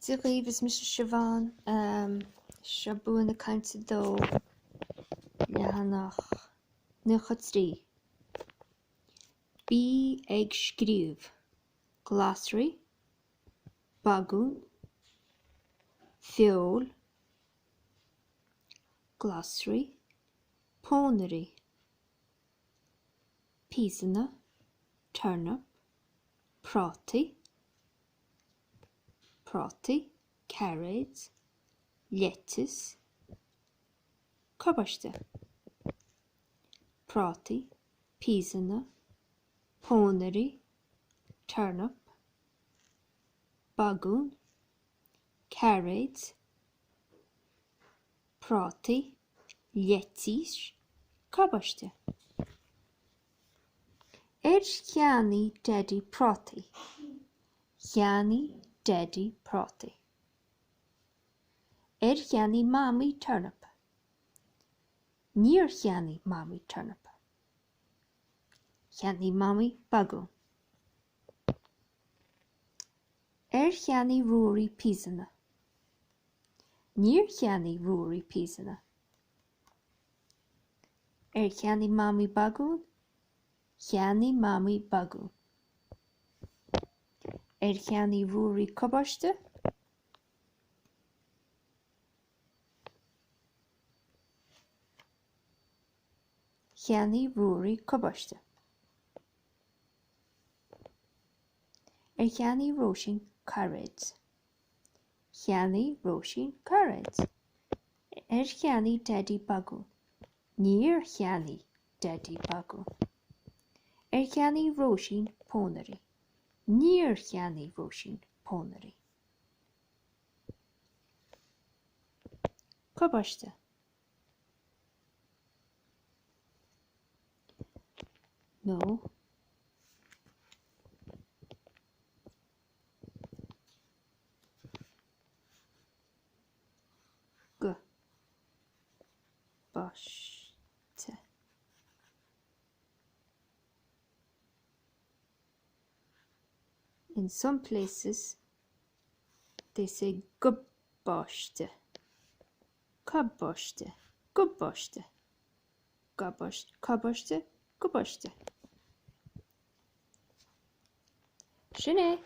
Dia dhaoibh, is mise Siobhán. Seo Bua na Cainte 2, leathanach 93. Bí ag scríobh. Glasraí, bagún, feoil, glasraí, pónairí, píosanna, turnap, prátaí, prátaí, cairéid, leiteas, cabáiste, prátaí, píosanna, pónairí, turnap, bagún, cairéid, prátaí, leitís, cabáiste. Ar cheannaigh Daidí prátaí? Cheannaigh Daidí prátaí. Ar cheannaigh Mamaí turnap? Níor cheannaigh Mamaí turnap. Cheannaigh Mamaí bagún. Ar cheannaigh Ruairí píosanna? Níor cheannaigh Ruairí píosanna. Ar cheannaigh Mamaí bagún? Cheannaigh Mamaí bagún. Ar cheannaigh Ruairí cabáiste? Cheannaigh Ruairí cabáiste. Ar cheannaigh Róisín cairéid? Cheannaigh Róisín cairéid. Ar cheannaigh Daidí bagún? Níor cheannaigh Daidí bagún. Ar cheannaigh Róisín pónairí? Níor cheannaigh Róisín pónairí. Cabáiste. Nó. G. Báiste. In some places they say gabáiste, cabáiste, gabáiste, gabáiste, cabáiste, gabáiste. Sin é!